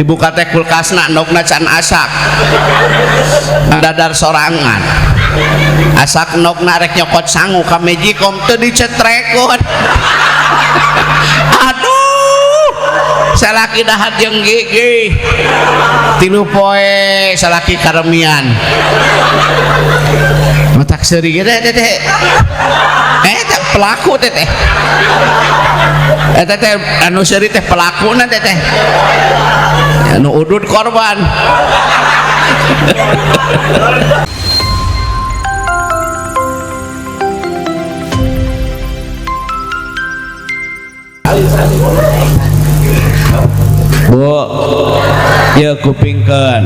Dibuka teh kulkasna, endogna can asak, dadar sorangan asak endogna, rek nyokot sangu ka magicom teu dicetrekun. Aduh, salaki dahar jeung gigi 3 poe, salaki karemian matak seuri ge teh teh eh teh pelaku teh teh eta teh anu seuri teh pelakuna teh teh, anu udud korban. Bu ya, kupingkeun,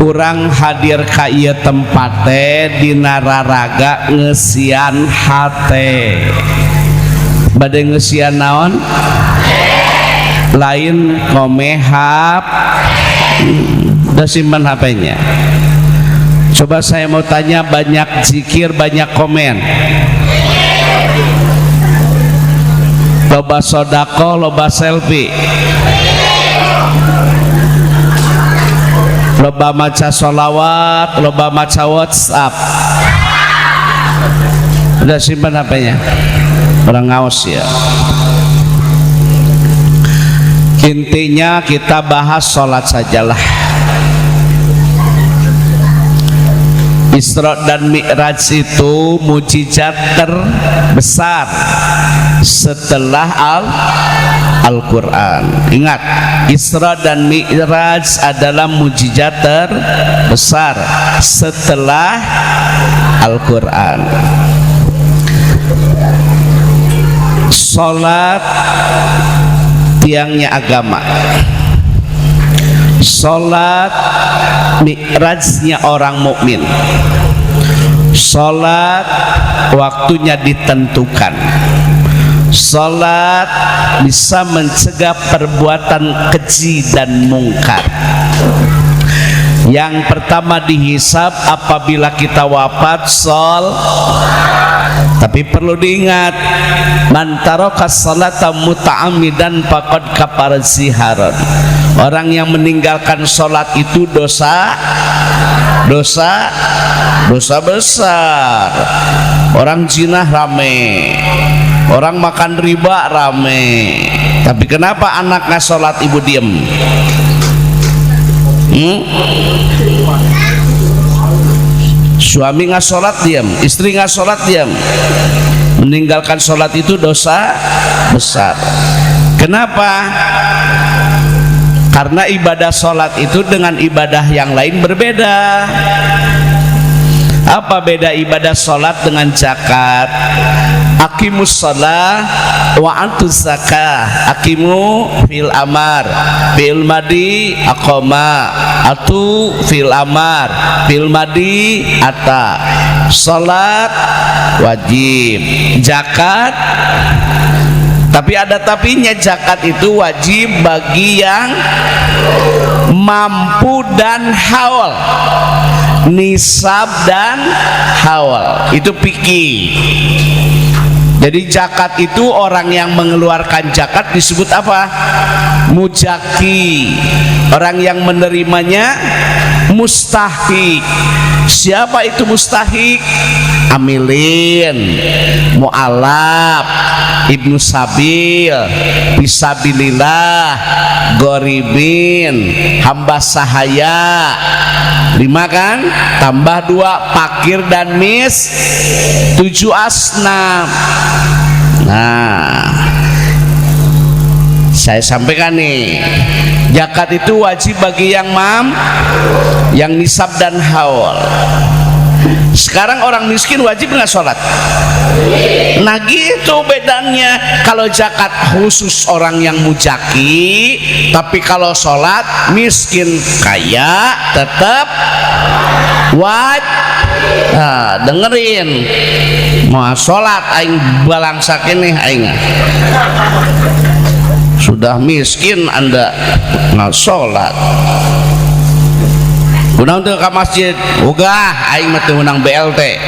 urang hadir ka ieu tempat teh dina raraga ngeusian hate. Bade ngeusian naon? Lain komehap. Udah simpan HP-nya. Coba saya mau tanya, banyak zikir, banyak komen, loba sodako, loba selfie, loba maca sholawat, loba maca WhatsApp. Udah simpan HP-nya. Orang ngaos ya. Intinya kita bahas sholat sajalah. Isra dan Mi'raj itu mujizat terbesar setelah Al-Quran. Ingat, Isra dan Mi'raj adalah mujizat terbesar setelah Al-Quran. Salat tiangnya agama, salat mi'rajnya orang mukmin, salat waktunya ditentukan, salat bisa mencegah perbuatan keji dan mungkar. Yang pertama dihisab apabila kita wafat sol. Tapi perlu diingat, man taraka salata muta'ammidan faqad kafara ziharon. Orang yang meninggalkan sholat itu dosa, dosa, dosa besar. Orang zina rame, orang makan riba rame, tapi kenapa anak nggak sholat ibu diem? Suami nggak sholat diam, istri nggak sholat diam. Meninggalkan sholat itu dosa besar. Kenapa? Karena ibadah sholat itu dengan ibadah yang lain berbeda. Apa beda ibadah sholat dengan zakat? Aqimus shalah wa atuz zakah. Aqimu fil amar, fil madi aqama, atu fil amar, fil madi ata. Salat wajib, zakat tapi ada tapinya. Zakat itu wajib bagi yang mampu dan haul, nisab dan haul itu fikih. Jadi zakat itu orang yang mengeluarkan zakat disebut apa? Mujaki. Orang yang menerimanya mustahik. Siapa itu mustahik? Amilin, mu'alaf, ibnu sabil, fisabilillah, goribin, hamba sahaya. 5 kan? Tambah 2 fakir dan mis, 7 asnaf. Nah, saya sampaikan nih, zakat itu wajib bagi yang yang nisab dan haul. Sekarang orang miskin wajib nggak sholat? Nah gitu bedanya. Kalau zakat khusus orang yang mujaki, tapi kalau sholat miskin kaya tetap wajib. Nah, dengerin, mau sholat aing balangsak ini aing sudah miskin anda nggak sholat. Kunaon teu ka masjid? Ogah aing mah teu meunang BLT.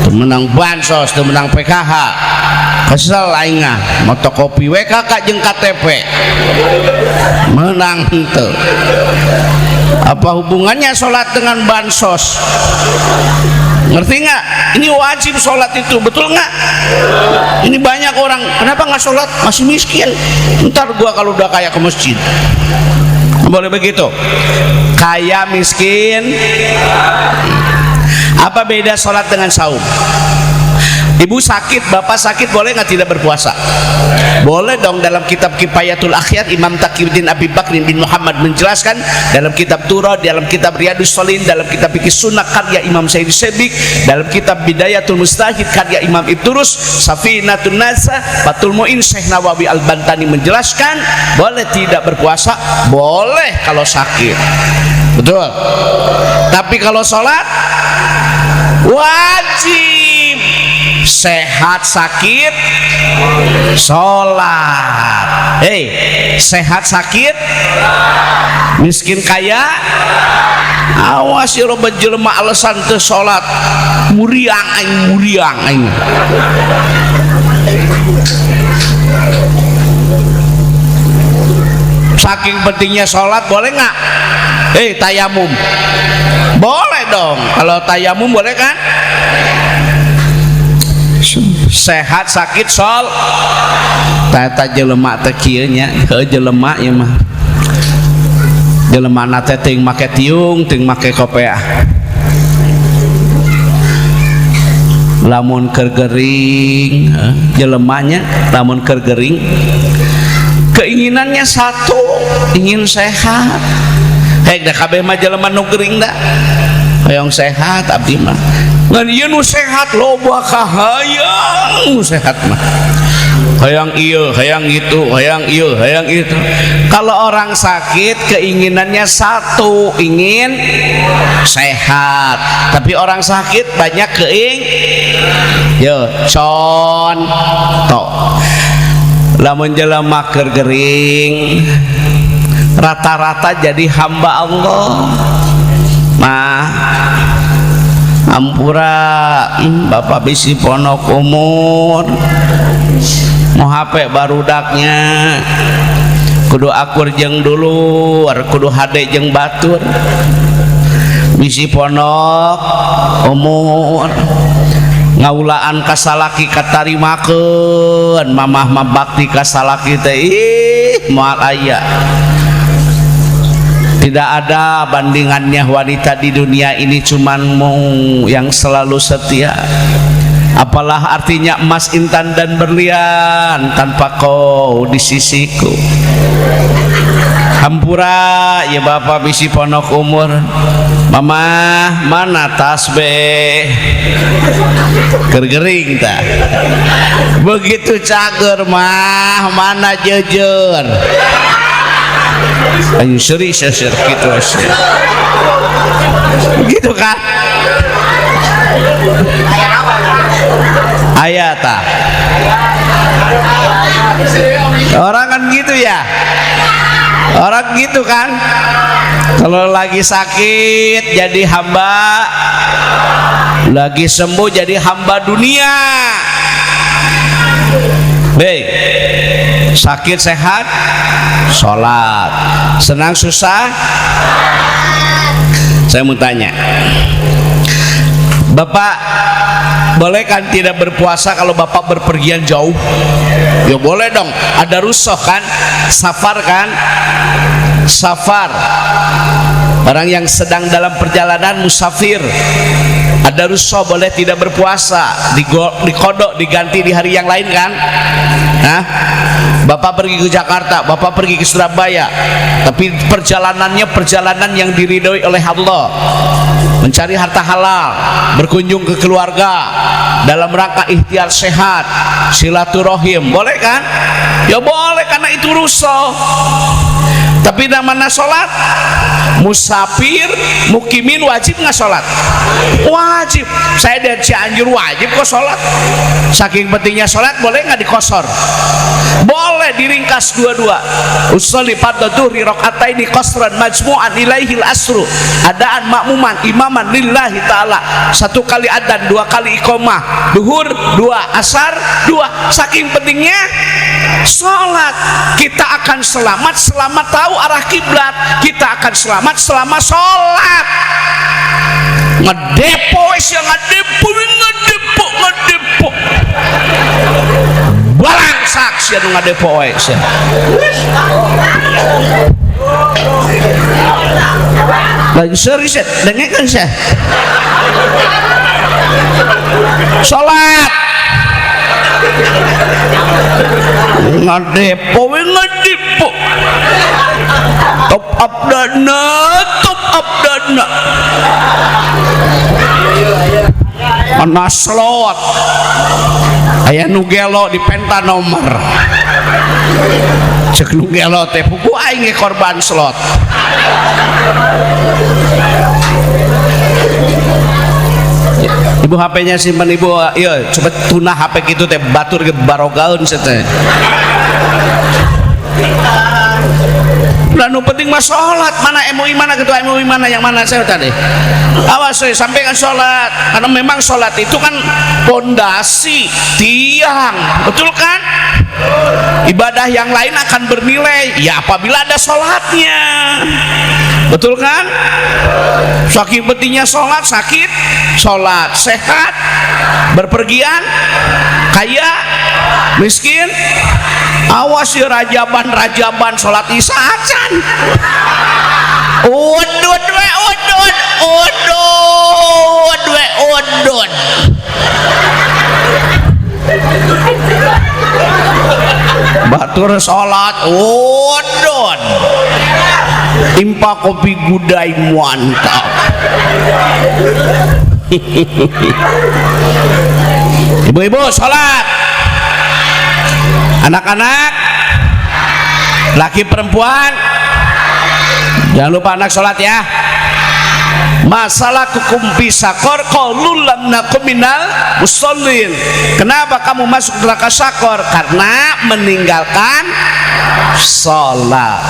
Teu menang bansos, teu menang PKH, kesel aing ah. Motokopi we KK jeung KTP menang henteu. Apa hubungannya sholat dengan bansos? Ngerti nggak? Ini wajib sholat itu, betul nggak? Ini banyak orang, kenapa nggak sholat? Masih miskin. Ntar gua kalau udah kaya ke masjid. Boleh begitu? Kaya miskin. Apa beda sholat dengan saum? Ibu sakit, bapak sakit, boleh nggak tidak berpuasa? Boleh dong. Dalam kitab Kifayatul Akhyar, Imam Taqiyuddin Abi Bakrin bin Muhammad menjelaskan, dalam kitab Turah, dalam kitab Riyadus Shalihin, dalam kitab Fikih Sunnah karya Imam Sayyid Sabiq, dalam kitab Bidayatul Mujtahid karya Imam Ibn Rushd, Safinatun Najah, Fathul Mu'in, Syekh Nawawi Al-Bantani menjelaskan boleh tidak berpuasa, boleh kalau sakit, betul. Tapi kalau sholat wajib, sehat sakit sholat. Hei, sehat sakit, miskin kaya. Awas ya, loba jelema alasan teu salat, muriang aing, muriang aing. Saking pentingnya sholat, boleh nggak tayamum? Boleh dong. Kalau tayamum boleh kan? Sehat sakit sol tata. Jelema teh kieu nya, heuh, jelema ieu mah, jelema teh teuing make tiung, teuing make kopeah. Lamun keur gering jelemanya, lamun keur gering keinginannya satu, ingin sehat. Hek da kabeh mah jelema nu gering da hoyong sehat abdi mah. Ngan ieu nu sehat loba kahayang, nu sehat mah hayang ieu, hayang itu, hayang ieu, hayang itu. Kalau orang sakit keinginannya satu, ingin sehat. Tapi orang sakit banyak keing, yo contoh, lamun jelema keur gering rata-rata jadi hamba Allah mah. Ampura, bapak bisi pondok umur, mau HP barudaknya kudu akur jeung dulur, kudu hade jeung batur, bisi pondok umur ngaulaan ka salaki katarimakeun. Mamah mah bakti ka salaki teh, ih, moal aya, tidak ada bandingannya wanita di dunia ini, cuman mau yang selalu setia. Apalah artinya emas, intan dan berlian tanpa kau di sisiku. Hampura ya bapak bisi pondok umur. Mama, mana tasbih? Keur gering ta. Begitu cager, mah, mana jejer? Ayo seri sesir gitu, gitu kan aya ta. Orang kan gitu ya, orang gitu kan, kalau lagi sakit jadi hamba, lagi sembuh jadi hamba dunia. Hei, sakit sehat sholat, senang susah. Saya mau tanya bapak, boleh kan tidak berpuasa kalau bapak berpergian jauh? Ya boleh dong, ada rukhsah kan, safar kan, safar, orang yang sedang dalam perjalanan, musafir, ada rukhsah boleh tidak berpuasa, diqodho, diganti di hari yang lain kan? Nah, bapak pergi ke Jakarta, bapak pergi ke Surabaya, tapi perjalanannya perjalanan yang diridhoi oleh Allah, mencari harta halal, berkunjung ke keluarga dalam rangka ikhtiar sehat, silaturahim, boleh kan? Ya boleh, karena itu rukhsah. Tapi namanya sholat, musafir mukimin wajib nggak sholat? Wajib. Saya dari Cianjur wajib kok sholat. Saking pentingnya sholat, boleh nggak diqoshor? Boleh. Boleh diringkas dua-dua. Usolli fardhu dhuhri rakaataini qasran majmu'an ilaihil asru adaan makmuman imaman lillahi ta'ala. Satu kali adzan, dua kali iqamah. Duhur dua, asar dua. Saking pentingnya sholat, kita akan selamat selama tahu arah kiblat. Kita akan selamat selama sholat. Ngedepo wis ya, ngedepo, ngedepo, ngedepo. Balangsak sia nu ngadepo we sia. Lagi serius ya, dengekeun sia. Salat. Ngadepo we ngadepo. Top up dana, top up dana. Mana slot aya nu gelo di penta nomor, cek nu gelo teh puku aing ge korban slot. Ibu HP-nya simpan ibu, iya coba tuna HP gitu teh batur ge barogaeun teh. Lah nu penting mah sholat. Mana MUI mana, ketua MUI mana, yang mana saya tadi. Awas saya sampaikan sholat, karena memang sholat itu kan pondasi tiang, betul kan? Ibadah yang lain akan bernilai ya apabila ada sholatnya, betul kan? Saking pentingnya sholat, sakit sholat, sehat berpergian, kaya miskin, awas ya rajaban rajaban sholat isya acan. Udud we udud, udud we udud. Batur sholat udud, impa kopi gudai mantap. Ibu-ibu sholat, anak-anak laki perempuan jangan lupa anak sholat ya. Masalah kukumpi sakor qalu lam nakum minal musallin. Kenapa kamu masuk neraka sakor? Karena meninggalkan sholat.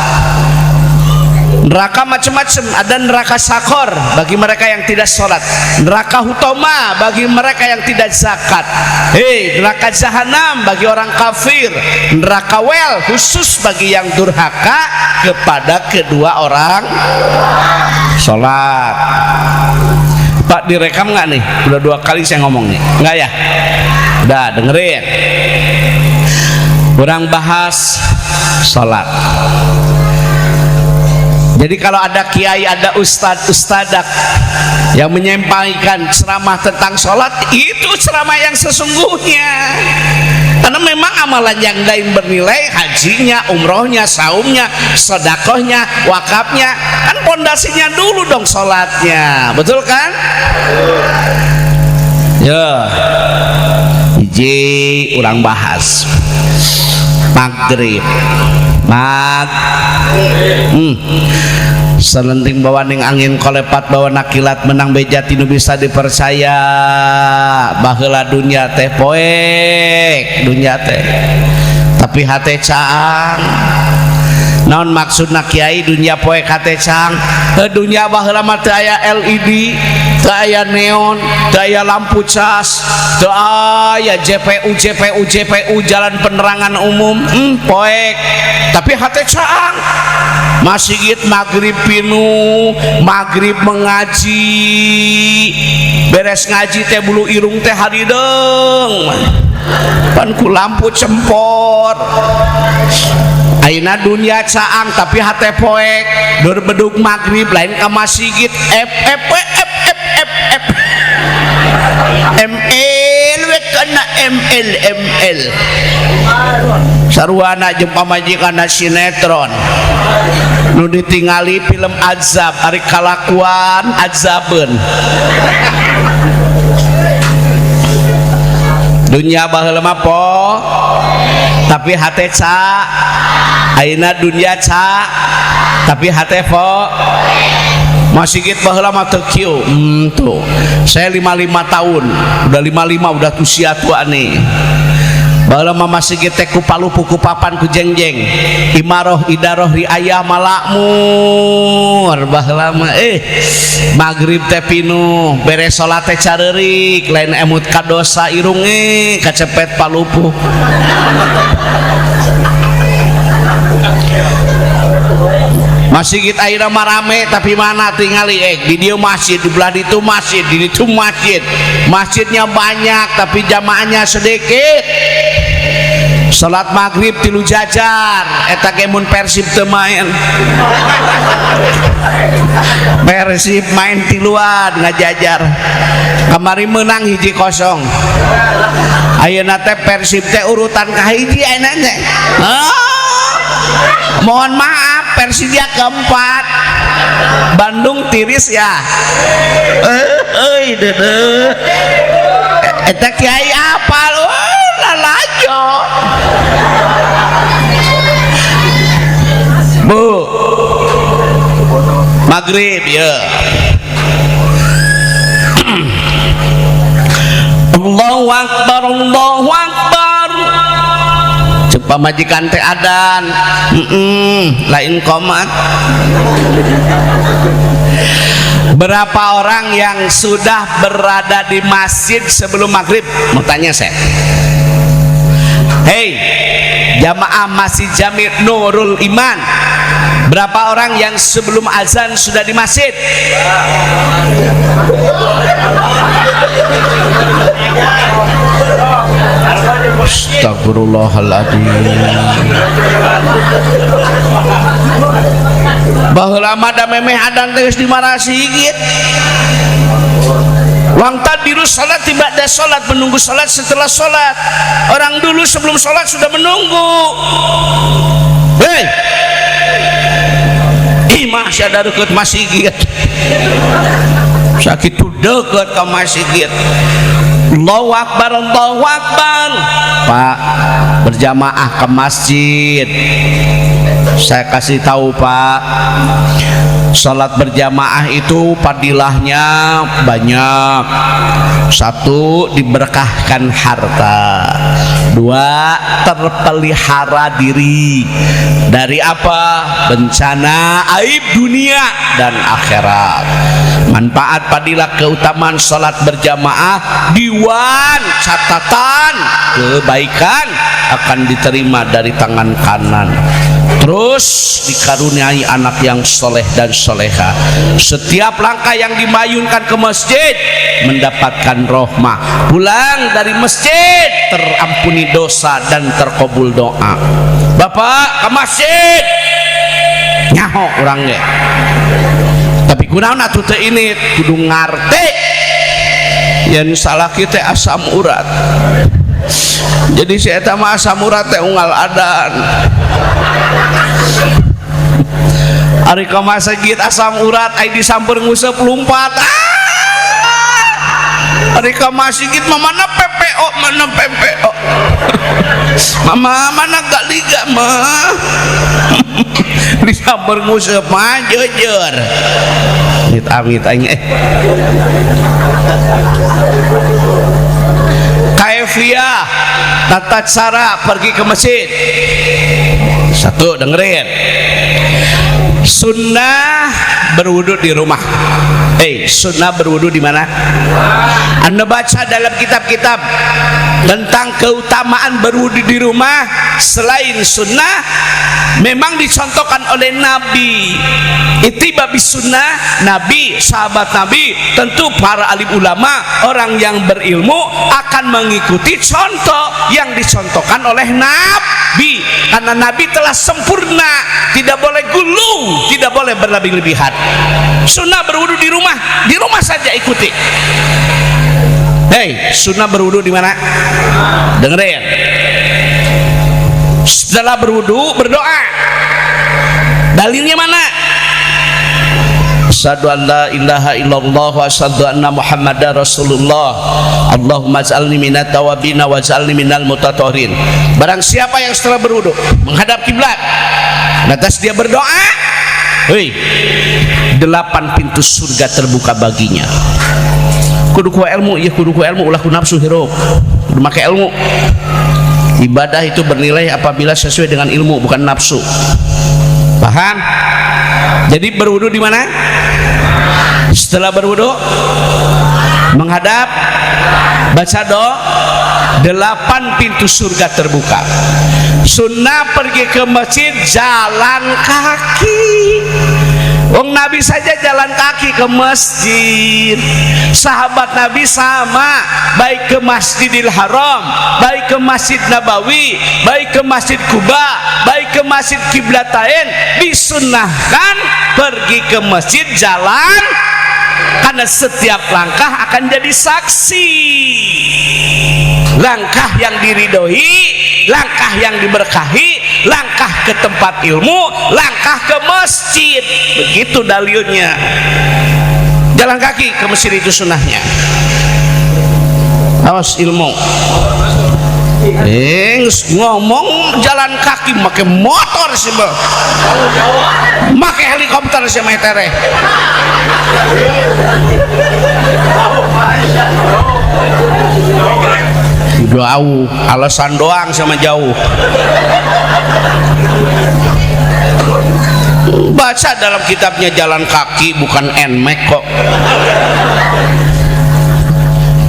Neraka macam-macam, ada neraka sakor bagi mereka yang tidak sholat, neraka hutoma bagi mereka yang tidak zakat, hei, neraka jahanam bagi orang kafir, neraka wel khusus bagi yang durhaka kepada kedua orang sholat. Pak, direkam nggak nih? Udah dua kali saya ngomong nih, nggak ya? Udah, dengerin. Orang bahas sholat. Jadi kalau ada kiai, ada ustadz, ustadzah yang menyampaikan ceramah tentang sholat, itu ceramah yang sesungguhnya. Karena memang amalan yang lain bernilai, hajinya, umrohnya, saumnya, sedekahnya, wakafnya, kan pondasinya dulu dong sholatnya, betul kan? Ya, hiji urang bahas maghrib. Mag selenting bawa ning angin kolepat bawa nakilat menang beja tinu bisa dipercaya. Baheula dunya teh poek dunya teh, tapi hate caang. Naon maksudna kiai dunya poek hate caang? Dunya baheula mah teu aya LED, teu aya neon, teu aya lampu cas, teu aya JPU JPU JPU jalan penerangan umum, poek tapi hate caang. Masigit maghrib pinu, maghrib mengaji, beres ngaji teh bulu irung teh harideung pan ku lampu cempor. Ayeuna dunia caang tapi hate poek, dur bedug maghrib lain ka masigit F F F F F F M L we kana M L M L. Sarwana jeung pamajikanna sinetron nu ditingali film azab, ari kalakuan azabeun. Dunia baheula mah po tapi hate ca. Ayeuna dunia ca tapi hate po. Masigit baheula mah teu kieu. Tuh. Saya 55 tahun, udah 55, udah usia tua nih. Baheula mah masjid teh ku palupuh, ku papan, ku jengjeng, imaroh, idaroh, riayah, malakmur. Baheula mah maghrib teh pinuh, beres salat teh careurik, lain emut ka dosa, irung kacepet palupuh. Masjid ayeuna mah rame, tapi mana tingali di dieu masjid, di belah ditu masjid, di ditu masjid. Masjidnya banyak tapi jamaahnya sedikit. Salat maghrib tilu jajar, eta ge mun Persib teu main. Persib main tiluan ngajajar. Kamari menang 1-0. Ayeuna teh Persib teh urutan kahiji ayeuna teh. Mohon maaf, Persija keempat, Bandung tiris ya. Euy deudeuh. Eta kiai apal, lalajo. Bu, maghrib ya. Allahu akbar, Allahu akbar. Cek pamajikan teh adan, lain komat. Berapa orang yang sudah berada di masjid sebelum maghrib? Mau tanya saya. Hei, jamaah Masjid Jami Nurul Iman, berapa orang yang sebelum azan sudah di masjid? Astagfirullahaladzim. Baheula mah da memeh adan teh geus dimarasigit. Wang tadiru salat ba'da salat, menunggu salat setelah salat. Orang dulu sebelum salat sudah menunggu. Hei, imah sia deukeut masjid. Sakitu deukeut ka masjid. Allahu akbar, Allahu akbar. Pak, berjamaah ke masjid. Saya kasih tahu Pak, salat berjamaah itu fadilahnya banyak. Satu, diberkahkan harta. Dua, terpelihara diri dari apa? Bencana, aib dunia dan akhirat. Manfaat fadilah keutamaan salat berjamaah, diwan catatan kebaikan akan diterima dari tangan kanan. Terus dikaruniai anak yang soleh dan soleha. Setiap langkah yang dimayunkan ke masjid mendapatkan rohmah. Pulang dari masjid terampuni dosa dan terkabul doa. Bapak ke masjid nyaho orangnya, tapi kunaon atuh teu ini kudu ngarte yen salah kita asam urat. Jadi si eta mah asam urat teh unggal adan. Ari ka masjid asam urat ai disamper nguseup lumpat. Ari ka masjid mah mana PPO, mana PPO. Mama mana gak liga mah. Disamper nguseup mah jujur. Amit amit aing Kaifiyah tata cara pergi ke masjid. Satu, dengerin. Sunnah berwudu di rumah. Sunnah berwudu di mana? Anda baca dalam kitab-kitab tentang keutamaan berwudu di rumah. Selain sunnah, memang dicontohkan oleh Nabi. Ittiba bis sunnah, Nabi, sahabat Nabi, tentu para alim ulama, orang yang berilmu akan mengikuti contoh yang dicontohkan oleh Nabi. Karena Nabi telah sempurna, tidak boleh gulu, tidak boleh berlebih-lebihan. Sunnah berwudu di rumah, di rumah saja ikuti. Hei, sunnah berwudu di mana? Dengerin. Setelah berwudu berdoa. Dalilnya mana? Asyhadu an la ilaha illallah wa asyhadu anna Muhammadar Rasulullah. Allahumma ij'alni minat tawabin wa ij'alni minal mutatahhirin. Barang siapa yang setelah berwudu menghadap kiblat, lantas dia berdoa, hei, 8 pintu surga terbuka baginya. Kudu ku ilmu, ya kudu ku ilmu, ulah ku nafsu hirup. Kudu make ilmu. Ibadah itu bernilai apabila sesuai dengan ilmu, bukan nafsu. Paham? Jadi berwudu di mana? Setelah berwudu menghadap, baca doa, 8 pintu surga terbuka. Sunnah pergi ke masjid jalan kaki. Wong Nabi saja jalan kaki ke masjid. Sahabat Nabi sama, baik ke Masjidil Haram, baik ke Masjid Nabawi, baik ke Masjid Kuba, baik ke Masjid Kiblatain, disunnahkan pergi ke masjid jalan, karena setiap langkah akan jadi saksi. Langkah yang diridhoi, langkah yang diberkahi, langkah ke tempat ilmu, langkah ke masjid. Begitu dalilnya. Jalan kaki ke masjid itu sunnahnya. Awas ilmu. Ngomong jalan kaki make motor sih, make helikopter sih, mah tereh. Jauh, alasan doang sama jauh. Baca dalam kitabnya jalan kaki bukan nmax kok.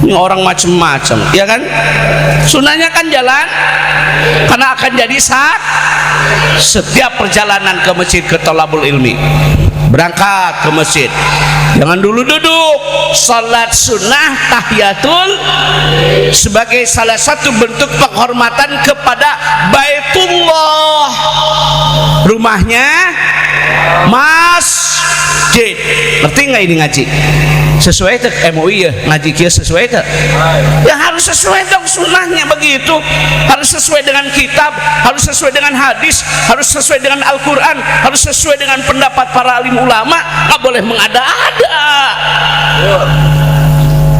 Ini orang macem-macem, ya kan? Sunahnya kan jalan, karena akan jadi saat setiap perjalanan ke masjid, ke tolabul ilmi, berangkat ke masjid, jangan dulu duduk, salat sunnah tahiyatul sebagai salah satu bentuk penghormatan kepada Baitullah, rumahnya masjid. Ngerti nggak ini ngaji? Sesuai tak MUI ya ngaji kia sesuai tak? Ya harus sesuai dong, sunnahnya begitu. Harus sesuai dengan kitab, harus sesuai dengan hadis, harus sesuai dengan Al-Quran, harus sesuai dengan pendapat para alim ulama. Nggak boleh mengada-ada.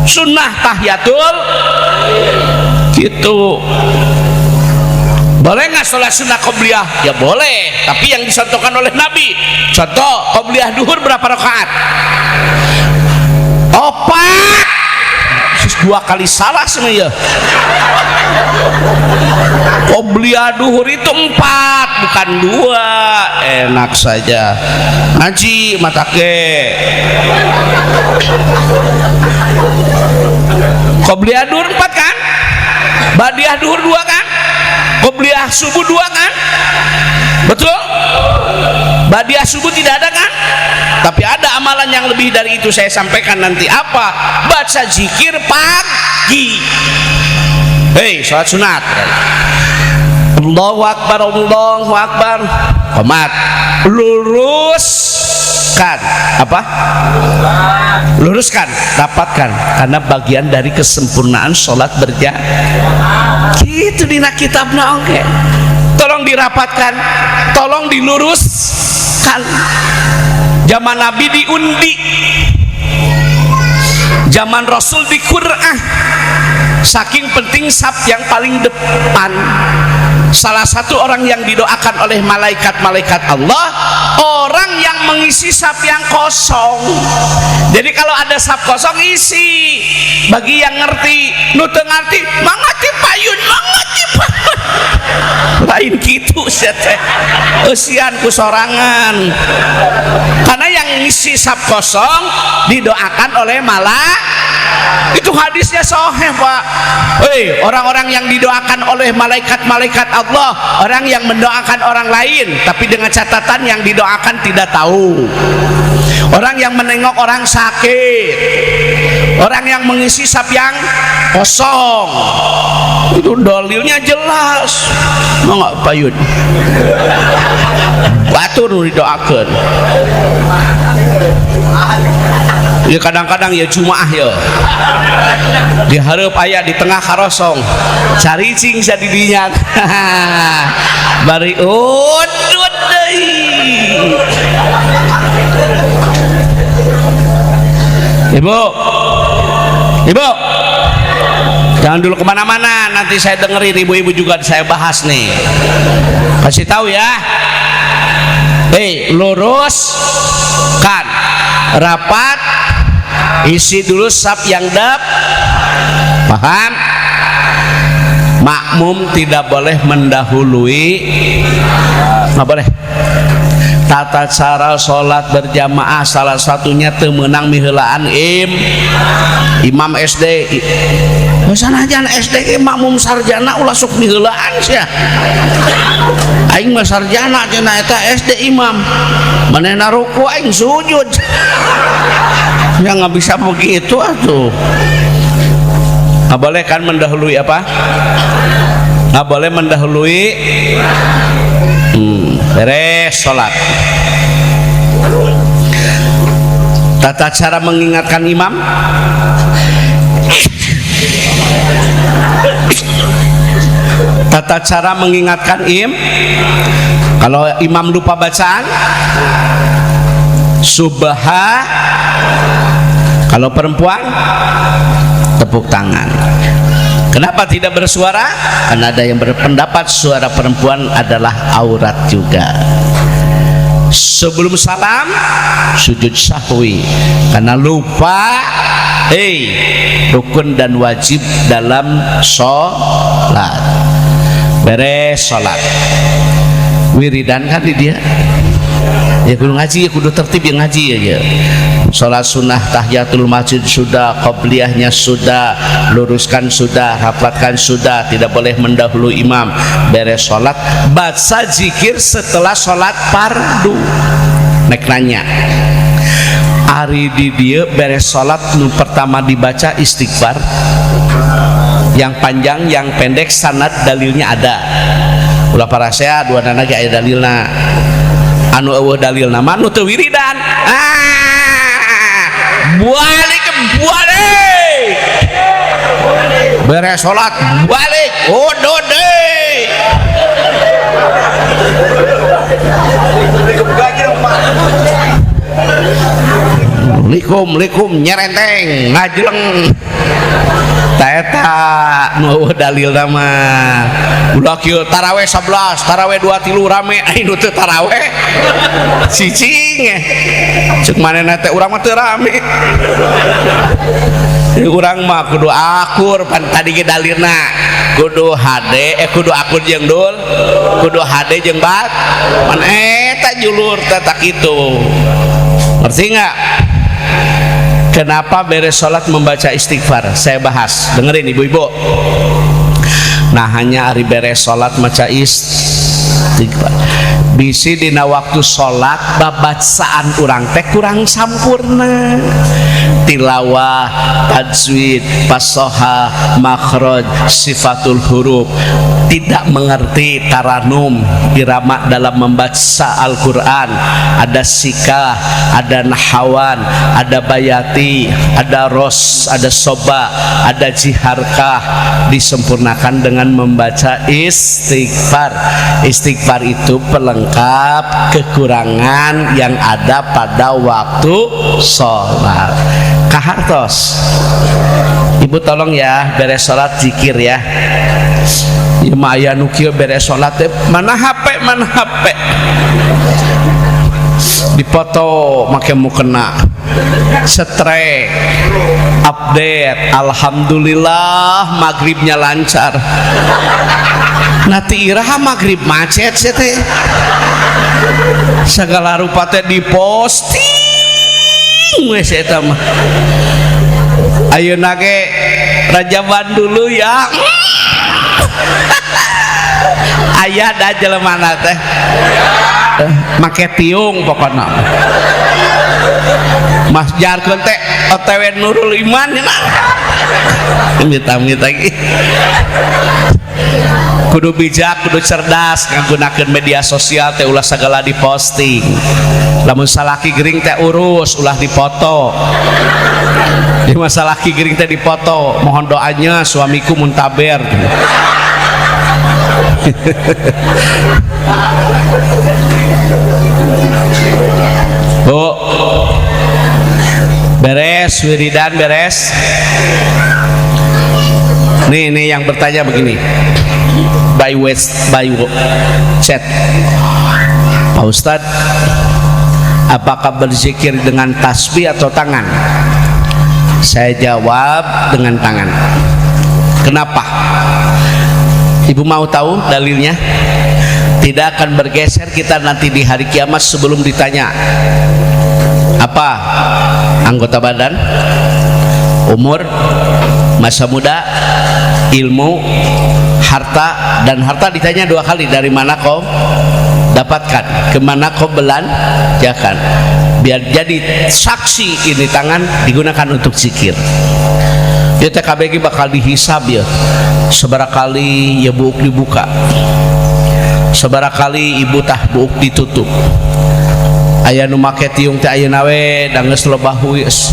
Sunnah tahiyatul gitu. Boleh nggak sholat sunnah qobliyah? Ya boleh, tapi yang dicontohkan oleh Nabi. Contoh qobliyah duhur berapa rakaat? 4. 2 kali salah semuanya. Qobliyah duhur itu 4, bukan 2. Enak saja ngaji matake. Qobliyah duhur 4 kan? Badiah duhur 2 kan? Qobliyah subuh 2 kan? Betul? Badiah subuh tidak ada kan? Tapi ada amalan yang lebih dari itu, saya sampaikan nanti. Apa? Baca zikir pagi. Hei, sholat sunat. Allahu Akbar, Allahu Akbar. Qomat. Luruskan. Apa? Luruskan, rapatkan, karena bagian dari kesempurnaan sholat berjamaah. Gitu dina kitabna oke. Tolong dirapatkan, tolong diluruskan. Zaman Nabi diundi, zaman Rasul di Qur'ah. Saking penting saf yang paling depan. Salah satu orang yang didoakan oleh malaikat-malaikat Allah, orang yang mengisi saf yang kosong. Jadi kalau ada saf kosong isi. Bagi yang ngerti, nu teu ngerti, mangga ti payun, mangga ti payun. Lain gitu sia teh. Eusian ku sorangan. Karena yang ngisi saf kosong didoakan oleh malaikat. Itu hadisnya sahih, Pak. Hei, orang-orang yang didoakan oleh malaikat-malaikat Allah, orang yang mendoakan orang lain, tapi dengan catatan yang didoakan tidak tahu. Orang yang menengok orang sakit, orang yang mengisi saf yang kosong, itu dalilnya jelas. Mau nggak payun? Batur nu didoakan. Ya kadang-kadang ya jumaah ya diharap aya di tengah karosong cari cing sadidinya bari udut deui. Ibu, ibu, jangan dulu kemana-mana, nanti saya dengerin ibu-ibu juga saya bahas nih. Kasih tahu ya. Hei, lurus kan, rapat, isi dulu saf yang dap, paham? Makmum tidak boleh mendahului, nggak boleh. Tata cara sholat berjamaah salah satunya teu meunang miheulaan imam SD. Sanajan SD makmum sarjana, ulah sok miheulaan sia. Aing mah sarjana cenah, eta SD imam. Manehna ruku, aing sujud. Ya nggak bisa begitu atuh. Nggak boleh kan mendahului apa? Nggak boleh mendahului. Beres sholat. Tata cara mengingatkan imam. Tata cara mengingatkan kalau imam lupa bacaan subha, kalau perempuan tepuk tangan. Kenapa tidak bersuara? Karena ada yang berpendapat suara perempuan adalah aurat juga. Sebelum salam sujud sahwi karena lupa rukun dan wajib dalam sholat. Beres sholat, wiridan kan di dia ya, kudu ngaji ya, kudu tertib ya ngaji ya, ya. Sholat sunnah tahiyatul masjid sudah, qobliyahnya sudah, luruskan sudah, rapatkan sudah, tidak boleh mendahului imam. Beres sholat baca zikir setelah sholat fardu. Nek nanya, ari di dieu beres sholat nu pertama dibaca istighfar yang panjang yang pendek, sanad dalilnya ada. Ulah parasea dua nana ge aya dalilna. Anu eueuh dalilna mah nu teu wiridan. Balik balik beres sholat balik odode. Likum likum nyerenteng ngajleng eta nu dalil mah. Ulah kieu taraweh 11 taraweh 2 3 rame, ai nu teu taraweh cicing. Cek manehna teh urang mah teu rame, urang mah kudu akur. Pan tadi ge dalilna kudu hade, kudu akur jeung dul, kudu hade jeung bat pan eta julur teh tak kitu. Ngerti nggak? Kenapa beres sholat membaca istighfar? Saya bahas, dengerin ibu-ibu. Nah hanya hari beres sholat maca istighfar. Bisi dina waktu sholat babacaan urang teh kurang sampurna. Tilawah, tajwid, fasoha, makhraj, sifatul huruf, tidak mengerti taranum, irama dalam membaca Al-Quran. Ada sikah, ada nahawan, ada bayati, ada ros, ada soba, ada jiharkah. Disempurnakan dengan membaca istighfar. Istighfar itu pelengkap kekurangan yang ada pada waktu sholat. Kahartos ibu tolong ya, beres sholat zikir ya. Ya mah aya nu kieu beres sholat teh mana HP, mana HP dipoto make mukena setrek update, alhamdulillah maghribnya lancar. Nanti iraha maghrib macet sih teh, segala rupa teh diposting wes eta mah. Ayeuna ge rajaban dulu ya. Aya da jelema teh make tiung pokona. Mas jarkeun teh OTW Nurul Iman cenah. Amit-amit lagi. Kudu bijak, kudu cerdas ngagunakeun media sosial teh, ulah sagala diposting. Lamun salaki gering teh urus, ulah dipoto. Di masa laki gering teh dipoto, mohon doanya suamiku muntaber. Bu, beres wiridan beres. Nih nih yang bertanya begini. By west by chat. Pak Ustadz, apakah berzikir dengan tasbih atau tangan? Saya jawab dengan tangan. Kenapa? Ibu mau tahu dalilnya? Tidak akan bergeser kita nanti di hari kiamat sebelum ditanya apa anggota badan, umur, masa muda, ilmu, harta. Dan harta ditanya dua kali, dari mana kau dapatkan, kemana kau belanjakan. Biar jadi saksi ini tangan digunakan untuk zikir. Ya TKBG bakal dihisab ya, seberapa kali ya buuk dibuka, seberapa kali ibu tah buuk ditutup. Aya nu make tiung teh ayeuna we da geus loba huis.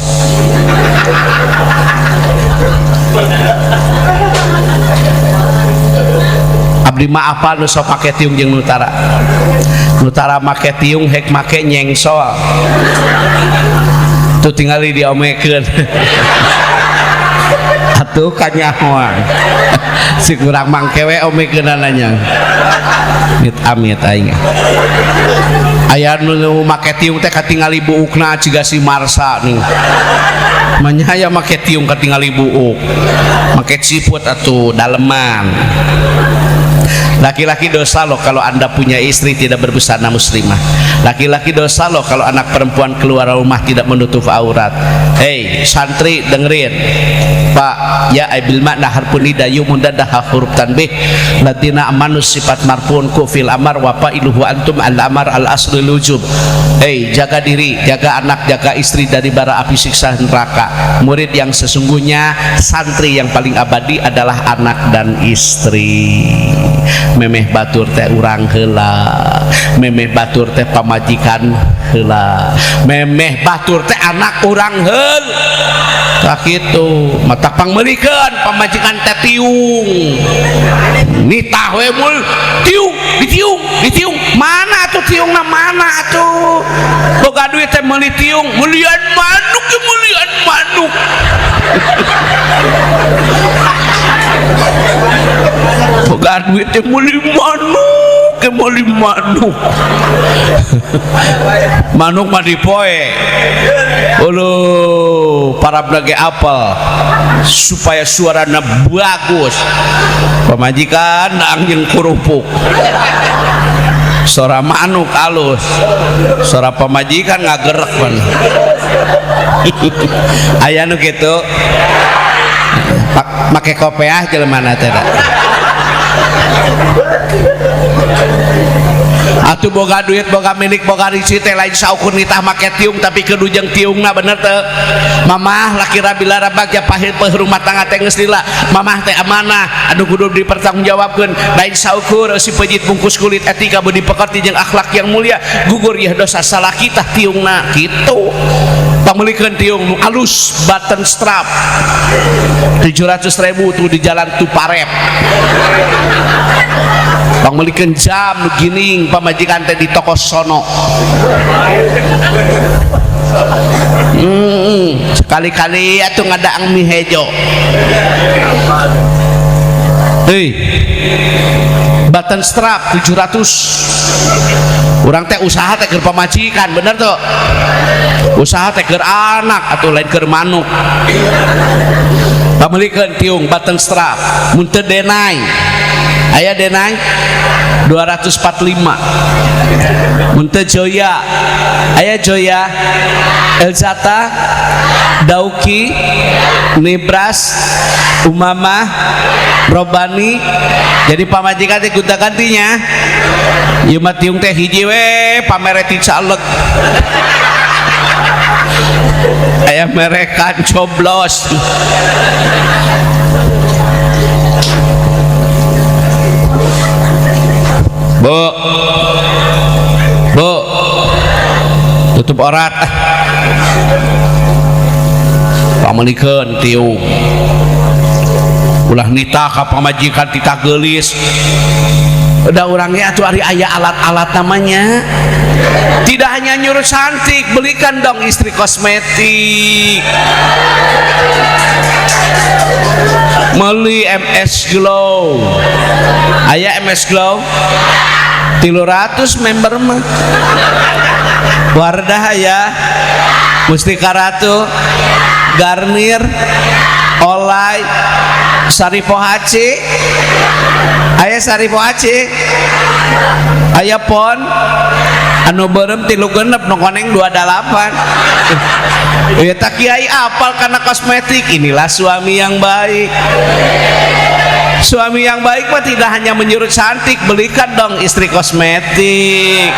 Abdi mah apal nu sok make tiung jeung nutara. Nutara make tiung hek make nyengsol. Tuh tingali diomekeun. Atuh kanyahoan. Si kurang mangkewe omekeunana. Amit amit aing. Aya nu make tiung teh katingali buukna ciga si Marsa nih. Manya aya make tiung katingali buuk. Make ciput atuh daleman. Laki-laki dosa loh kalau Anda punya istri tidak berbusana muslimah. Laki-laki dosa loh kalau anak perempuan keluar rumah tidak menutup aurat. Hei santri dengerin. Pak ya bil makna harfun nida yumundadah huruf tanbih latina amanus sifat marfun ku fil amar wa fa'iluhu antum al amar al aslu lujub. Hei jaga diri, jaga anak, jaga istri dari bara api siksa neraka. Murid yang sesungguhnya, santri yang paling abadi adalah anak dan istri. Memeh batur teh urang heula, memeh batur teh pamajikan heula, memeh batur teh anak urang heula. Tak kitu mata pangmeulikeun pamajikan teh tiung. Nitah we mul tiung, ditiung, ditiung. Mana atuh tiungna, mana atuh? Boga duit teh meuli tiung, meulian manuk ge meulian manuk. Boga duit teh meuli manuk, ge meuli manuk. Manuk mah dipoe. Uluh, parabna ge apel supaya suarana bagus. Pamajikan anjing kerupuk. Suara manuk alus, suara pamajikan ngagerek pan. Aya nu kitu. Make kopeah jelema teh da. Atuh boga duit, boga milik, boga risi teh lain saukur nitah make tiung tapi kudu jeung tiungna, bener teu? Mamah laki rabila rabagja pahit peh rumah tangga teh geus lila. Mamah teh amanah anu kudu dipertanggungjawabkeun, lain saukur si pejit bungkus kulit etika budi pekerti jeung akhlak yang mulia. Gugur yeuh dosa salah kita tiungna kitu. Pangmeulikeun tiung nu alus button strap 700.000 tuh di jalan Tuparep. Pangmeulikeun jam nu gining pamajikan teh di toko sono. Sekali-kali atuh ngadaang mie hejo. Hei, button strap 700. Urang teh usaha teh keur pamajikan, bener tuh. Usaha teh keur anak atau lain keur manuk. Pangmeulikeun tiung button strap, mun teu denai. Aya denai 245. Mun teu Joya, aya Joya, Elzata, Dauki, Nibras, Umamah, Robani. Jadi pamajikan teh gonta-gantinya. Ieu mah tiung teh hiji we pamere ti caleg. Aya merekan coblos. Bu, bu, tutup orat. Pangmeulikeun tiung. Ulah nitah ka pamajikan titah geulis. Udah orangnya atuh ari aya alat-alat namanya. Tidak hanya nyuruh cantik, belikan dong istri kosmetik. Meli MS Glow. Aya MS Glow 300 member mah. Wardah aya, Mustika Ratu, Garnier, Olay, Saripo Haji, aya Saripo Haji, aya Pon anu beureum 36, nu koneng 28. Ya tak, kiai apal karena kosmetik. Inilah suami yang baik. Suami yang baik mah tidak hanya menyuruh cantik, belikan dong istri kosmetik.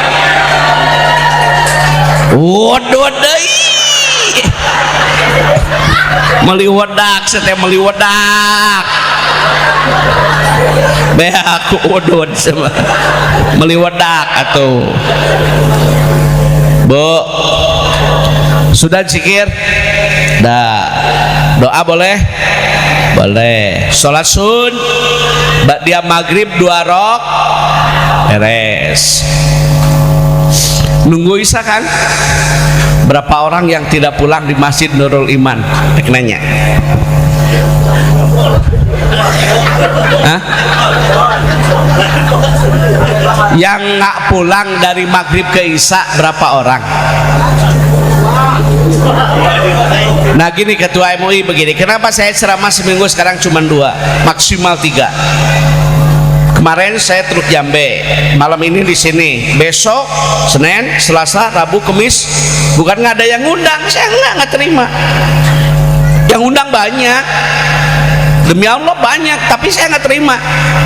Waduh deui, meuli wedak, setiap meuli wedak beak udud sama meuli wedak. Atau Bu, sudah zikir dah, doa boleh, boleh sholat sun dia maghrib dua rok, beres, nunggu Isya kan. Berapa orang yang tidak pulang di Masjid Nurul Iman? Rek nanya. Hah? Yang nggak pulang dari maghrib ke Isya berapa orang? Nah, gini, Ketua MUI begini, kenapa saya ceramah seminggu sekarang cuma dua, maksimal tiga? Kemarin saya Teluk Jambe, malam ini di sini, besok Senin, Selasa, Rabu, Kemis. Bukan nggak ada yang ngundang, saya nggak terima. Yang undang banyak, demi Allah banyak, tapi saya nggak terima.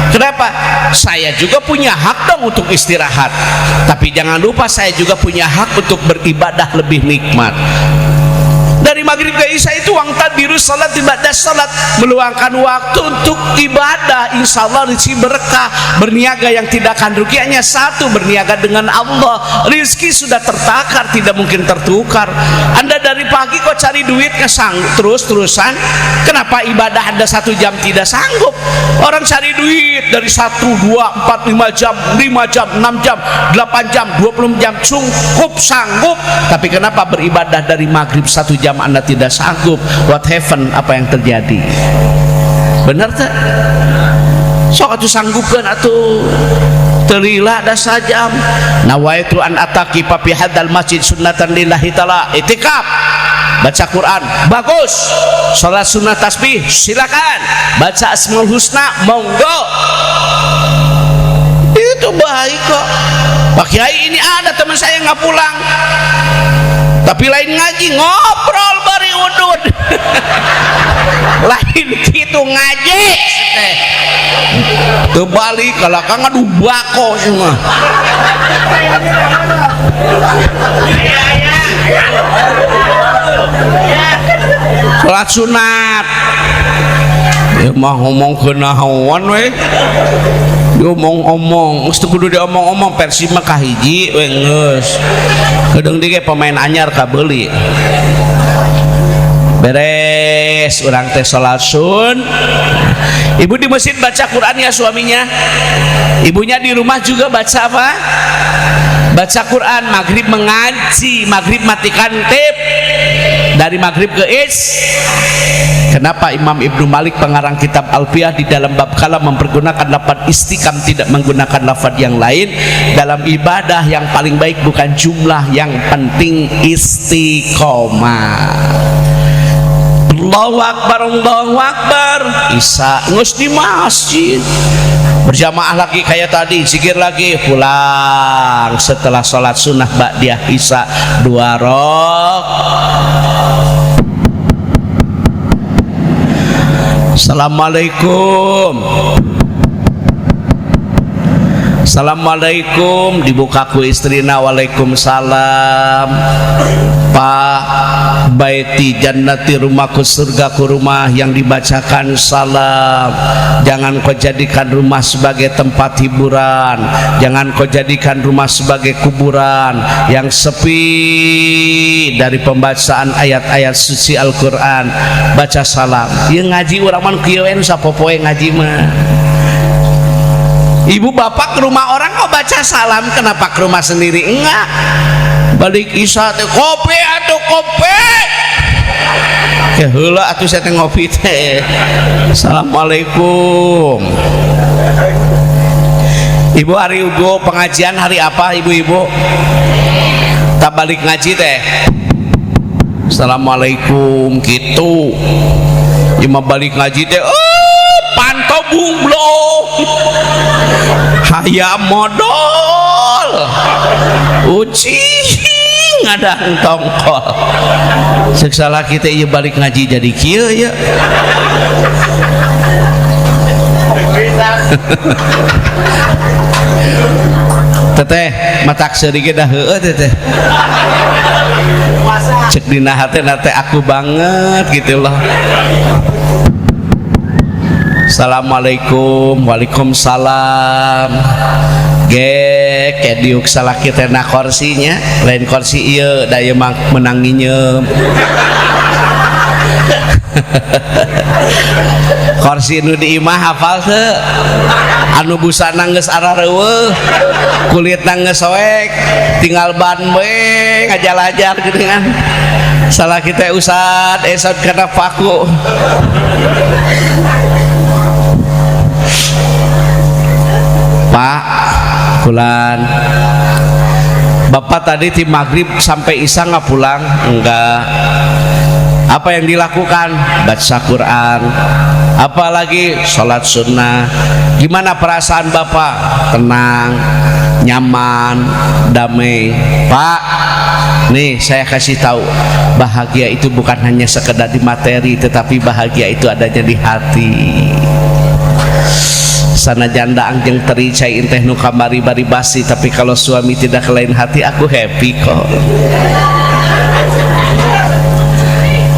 Kenapa? Saya juga punya hak dong untuk istirahat, tapi jangan lupa saya juga punya hak untuk beribadah lebih nikmat. Dari maghrib ke Isya itu wantadhiru salat ibadah, salat, meluangkan waktu untuk ibadah, insya Allah rezeki berkah. Berniaga yang tidak akan rugi hanya satu, berniaga dengan Allah. Rezeki sudah tertakar, tidak mungkin tertukar. Anda dari pagi kok cari duit sanggup terus-terusan, kenapa ibadah Anda satu jam tidak sanggup? Orang cari duit dari 1, 2, 4, 5 jam, 5 jam, 6 jam, 8 jam, 20 jam cukup sanggup, tapi kenapa beribadah dari maghrib satu jam Anda tidak sanggup? What happened? Apa yang terjadi? Benar tak? Sok atuh, sanggupkeun atuh, teu lila da sajam. Nawaitu an a'takifa fi hadzal masjid sunnatan lillahi ta'ala. Itikaf, baca Quran bagus, sholat sunnah tasbih silakan, baca asmaul husna monggo, itu baik kok. Pak Kiai, ini ada teman saya nggak pulang, tapi lain ngaji, ngobrol bari udud. Lain gitu ngaji teh kebalik kalau kang aduh bako semua. Sholat sunat ya mah ngomong kenaon we, diomong-omong geus teu kudu diomong-omong. Persib mah kahiji we, geus kedeung ge pemain anyar kabeuli. Beres urang teh salat sun. Ibu di masjid baca Quran ya, suaminya, ibunya di rumah juga baca apa? Baca Quran. Maghrib mengaji, maghrib matikan tip dari maghrib ke is. Kenapa Imam Ibnu Malik, pengarang kitab Alfiyah, di dalam bab kalam mempergunakan lafaz istiqam, tidak menggunakan lafaz yang lain? Dalam ibadah yang paling baik bukan jumlah, yang penting istiqomah. Allahu Akbar, Allahu Akbar, Isya ngus di masjid berjamaah lagi kayak tadi, zikir lagi, pulang setelah sholat sunnah ba'diyah Isya dua rok. Assalamualaikum. Assalamualaikum. Dibuka ku istrina. Waalaikumsalam. Pak, baiti jannati, rumahku surgaku. Rumah yang dibacakan salam. Jangan kau jadikan rumah sebagai tempat hiburan, jangan kau jadikan rumah sebagai kuburan yang sepi dari pembacaan ayat-ayat suci Al-Quran. Baca salam ya, ngaji urang mah kieu we, sapopoe ngaji mah. Ibu bapak ke rumah orang kok baca salam, kenapa ke rumah sendiri enggak? Balik Isya teh kopi atau kopi ke heula atuh, saya teh ngopi teh. Assalamualaikum. Ibu, hari ibu pengajian hari apa, ibu-ibu? Tak balik ngaji teh Assalamualaikum gitu. Ieu mah balik ngaji teh oh panto bungblong hayam modol ucing ngadang tongkol. Ceuk salaki teh ieu balik ngaji jadi kieu ya. Teteh matak seuri ge dah heueuh teteh. Cek dina hate na teh aku banget gitu loh. Assalamualaikum, waalaikumsalam. Gek kayak diuk salaki teh na korsinya, lain korsi ieu da ieu mah menang nginyeum. Korsi nu di imah hafal teu? Anu busana geus arareuweuh, kulitna geus soek, tinggal ban we ngajalajar gitu kan. Salaki teh usad esot kana paku. Pak Kulan, bapak tadi di maghrib sampai isya nggak pulang? Enggak. Apa yang dilakukan? Baca Quran. Apalagi sholat sunnah. Gimana perasaan bapak? Tenang, nyaman, damai. Pak, nih saya kasih tahu, bahagia itu bukan hanya sekedar di materi, tetapi bahagia itu adanya di hati. Sana janda angjeng teri cai inteh nu kamari bari basi, tapi kalau suami tidak lain hati aku happy kok.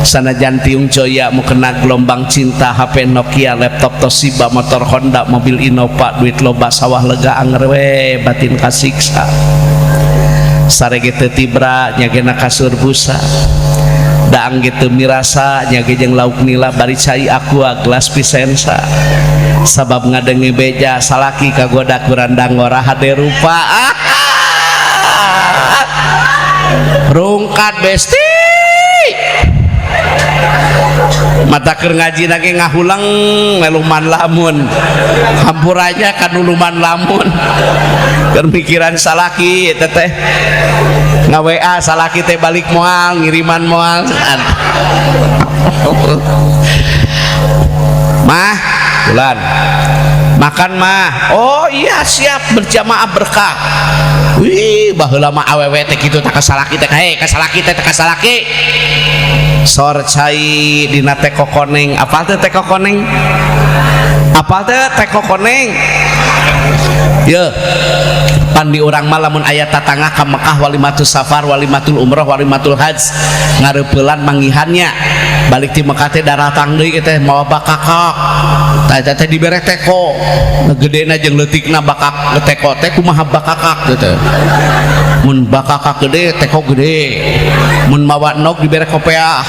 Sana jantiung joya mau kena gelombang cinta, HP Nokia, laptop Toshiba, motor Honda, mobil Innova, duit loba, sawah lega anger we, batin kasiksa. Sarege teu tibra nyagena kasur busa. Daang ge teu mirasa nyage jeung lauk nila bari cai aqua gelas pisensa. Sabab ngadenge beja salaki kagoda kurandang ngora hade rupa. Rungkat besti. Mata keur ngaji lagi ngahulang leluman lamun, hampuranya kan luluman lamun. Keur mikiran salaki teteh nga-WA salaki teh balik moal ngiriman moal. Mah bulan makan mah, oh iya siap berjamaah berkah. Wih baheula mah awewe teh kitu tah ka salaki teh, hei ka salaki teh ka salaki. Sor cai dina teko koneng, apal teh teko koneng? Apal teh teko koneng? Ye, pan di urang mah lamun aya tatangah ka Mekah walimatus safar, walimatul umroh, walimatul hajj, ngareupeulan manggihannya. Balik ti Mekah teh daratang deui teh mawa bakakak. Tah eta teh dibere teko. Gedena jeung leutikna bakak teko teh kumaha bakakak teh. Mun bakakak gede teko gede. Mun mawa nog dibere kopeah.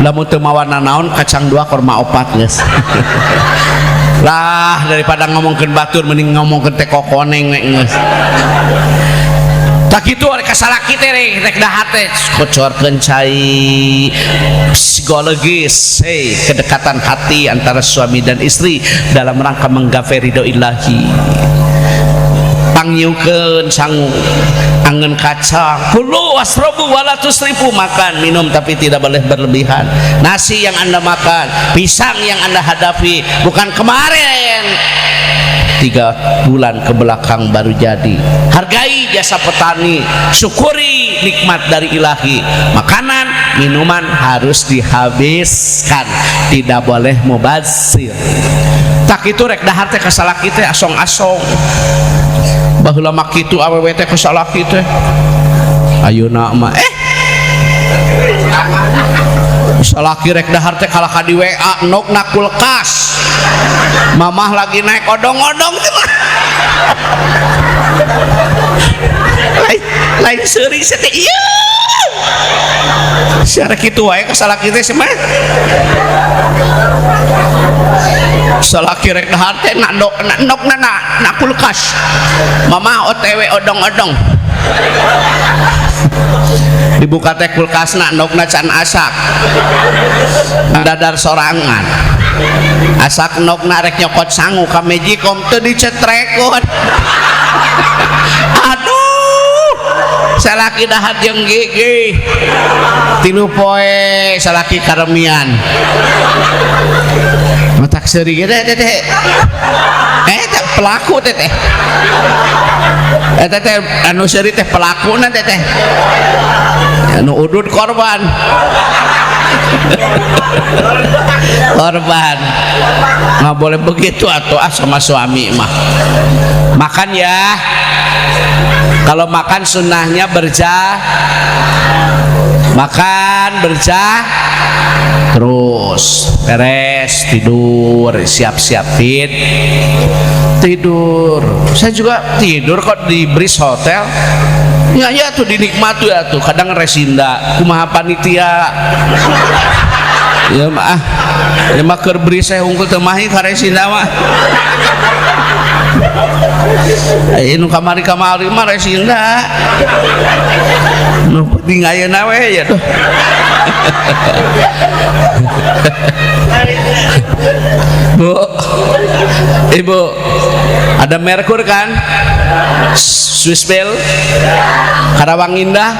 Lamun teu mawa nanaon kacang 2 korma 4 geus. Lah daripada ngomongkeun batur mending ngomongkeun teko koneng nek geus. Tak kitu rek ka salaki teh rek dahar teh kocorkeun cai psikologis, hey, kedekatan hati antara suami dan istri dalam rangka menggapai ridho ilahi. Pangyukeun sangu angen kacang, kulu wasrobu wala tusrifu, makan minum tapi tidak boleh berlebihan. Nasi yang Anda makan, pisang yang Anda hadapi, bukan kemarin 3 bulan ke belakang baru jadi. Hargai jasa petani, syukuri nikmat dari ilahi. Makanan, minuman harus dihabiskan, tidak boleh mubazir. Tak itu rek dahar teh ka salaki teh asong-asong. Baheula mah kitu awewe teh ka salaki teh. Ayeuna mah salaki rek dahar teh kalah ka di WA nok na kulkas. Mamah lagi naik odong-odong teh mah. Lain seuri teh ieu. Siara kitu wae ka salaki teh mah. Salaki rek dahar teh na nok na na kulkas. Mamah OTW odong-odong. Dibuka teh kulkasna ndokna can asak. Dadar sorangan. Asak ndokna rek nyokot sangu ka Magicom teu dicetrekon. Aduh. Salaki dahar jeung gigi 3 poe, salaki karemian, matak seuri ge teh teh. Eh, teh pelaku teh teh. Eta teh anu seuri teh pelakuna teh teh, anu udud korban, korban. Nggak boleh begitu atau ah, sama suami mah. Makan ya, kalau makan sunnahnya berjah, makan berjah, terus beres tidur, siap-siap tidur. Saya juga tidur kok di Breeze Hotel ya. Ya tuh dinikmati ya tuh. Kadang resinda kumaha panitia ya mah. Ya mah keur Breeze hungkul, teu mahi ka resinda mah. Nu kamari-kamari mah resinda, nu penting ayeuna we ya tuh. Bu, Ibu, ada Mercure kan? Swiss Bell, Karawang Indah.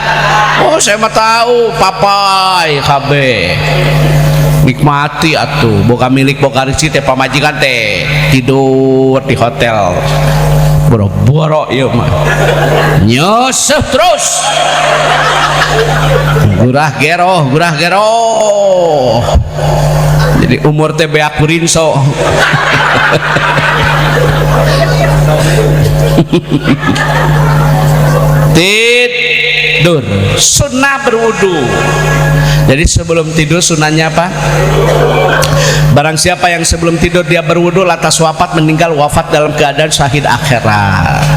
Oh, saya mah tahu, papai KB. Nikmati atuh, boga milik boga rezeki teh, pamajikan teh tidur di hotel. Boro-boro ieu mah. Nyoseh terus. Gurah geroh, gurah geroh. Jadi umur teh beak kurinso. Tidur sunnah berwudu. Jadi sebelum tidur sunnahnya apa? Barang siapa yang sebelum tidur dia berwudu, lantas wafat, meninggal, wafat dalam keadaan syahid akhirat.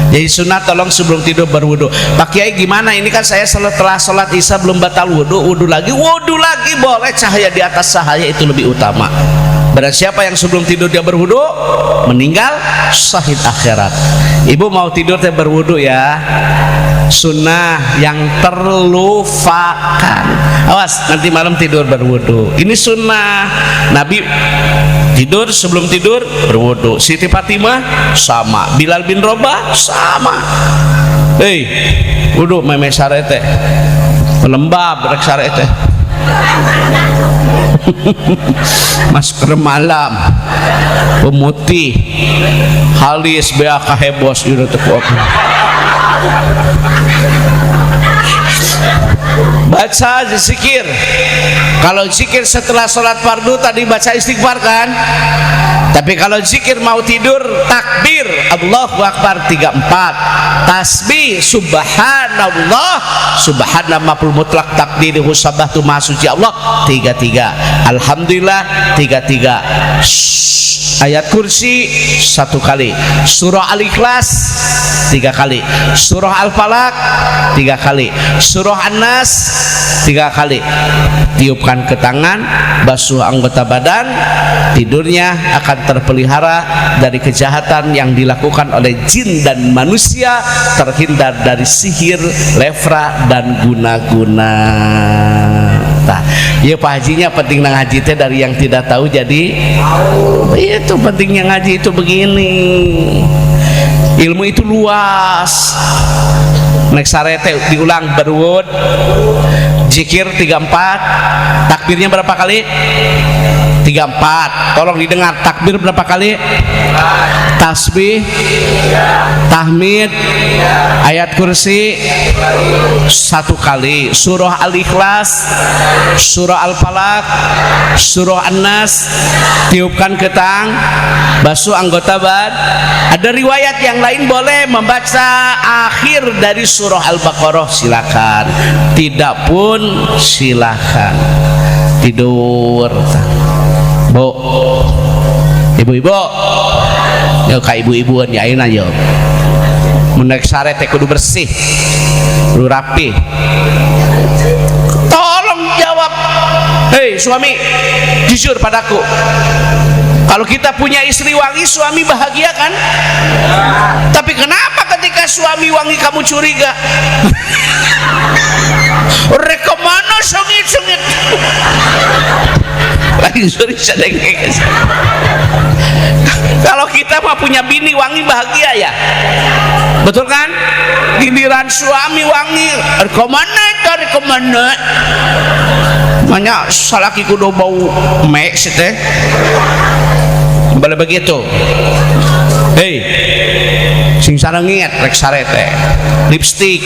Jadi sunnah, tolong sebelum tidur berwudu. Pak Kiai, gimana ini, kan saya setelah sholat Isya belum batal wudu, wudu lagi, wudu lagi boleh, cahaya di atas cahaya itu lebih utama. Barang siapa yang sebelum tidur dia berwudu, meninggal syahid akhirat. Ibu mau tidur teh berwudu ya. Sunnah yang terlupakan. Awas nanti malam tidur berwudu. Ini sunnah. Nabi tidur, sebelum tidur berwudu. Siti Fatimah sama, Bilal bin Rabah sama. Hei, wudu meme sare teh. Pelembab rek sare teh. Masker malam pemutih halis bea kahebos ieu teh. Baca zikir. Kalau zikir setelah sholat fardu tadi baca istighfar kan, tapi kalau zikir mau tidur takbir Allahu Akbar 34, tasbih subhanallah subhanallah maf'ul mutlak takdirihu sabahtu, maha suci Allah 33, alhamdulillah 33, ayat kursi 1 kali, surah al-ikhlas 3 kali, surah al-falaq 3 kali, surah an-nas 3 kali. Tiupkan ke tangan, basuh anggota badan, tidurnya akan terpelihara dari kejahatan yang dilakukan oleh jin dan manusia, terhindar dari sihir, lefra, dan guna-guna. Nah, ya Pak Hajinya, penting nang haji teh dari yang tidak tahu jadi itu. Pentingnya ngaji itu begini, ilmu itu luas. Nek sare teh diulang berwud, zikir 34, takbirnya berapa kali? 34. Tolong didengar, takbir berapa kali? Tasbih, tahmid, ayat kursi 1 kali, surah al-ikhlas, surah al-falaq, surah an-nas, tiupkan ke tang, basuh anggota bad. Ada riwayat yang lain boleh membaca akhir dari surah al-baqarah, silakan, tidak pun silakan. Tidur, Bu, ibu-ibu, yo ka ibu-ibuan ya ayeuna yo. Mun rek sare teh kudu bersih, kudu rapi. Tolong jawab. Hei suami, jujur padaku. Kalau kita punya istri wangi, suami bahagia kan? Tapi kenapa ketika suami wangi kamu curiga? Rek kemana sengit-sengit? Lagi suri sedengek. Kalau kita mah punya bini wangi bahagia ya, betul kan? Giliran suami wangi, kemana dari kemana? Banyak salaki kudu bau mek sih teh. Boleh begitu. Hei, sing sarengit rek sare teh. Lipstick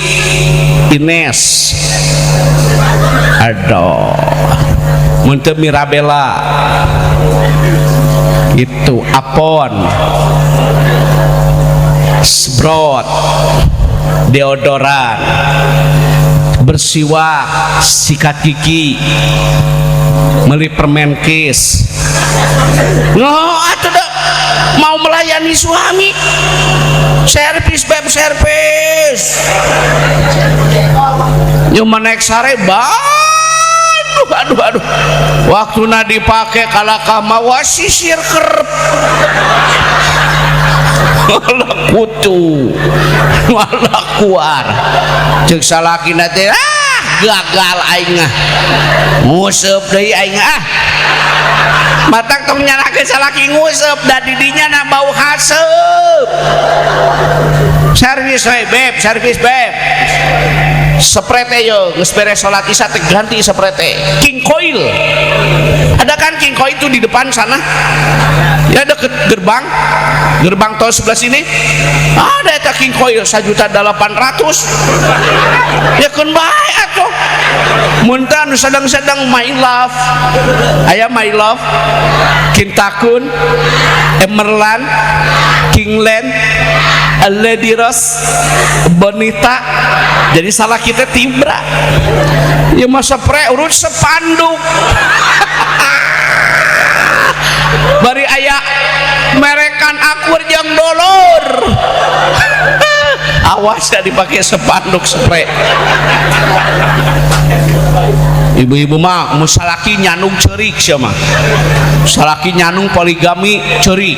Ines. Aduh. Mun teu Mirabella. Itu Apon. Semprot deodoran, bersiwak, sikat gigi, beli permen Kiss. No, atuh dah mau melayani suami. Servis, beb, servis. Yang naik sare, aduh, aduh, aduh. Waktu dipakai kalakah mawa sisir kerep. Malah kutu, malah kuar. Cek salaki teh, ah, gagal aing ah. Nguseup deui aing ah. Matak tong nyalahkeun salaki nguseup da didinya na bau haseup. Servis we, beb, servis beb. Sprei teh yo geus beres salat Isya teh ganti sprei teh. King Koil. Ada kan King Koil itu di depan sana? Ya, deket gerbang. Gerbang tol sebelah sini. Ada eta King Koil 1.800.000. Ya keun bae atuh. Mun teh anu sedang-sedang My Love. Aya My Love, Kintakun, Emerlan, Kingland, Lady Rose, Bonita. Jadi salah kita tibra. Ya masa pre urut sepanduk. Bari aya merekan akur jeung dolor. Awas ya dipakai sepanduk spray. Ibu-ibu mah mun salaki nyanung ceurik sia mah. Salaki nyanung poligami ceurik.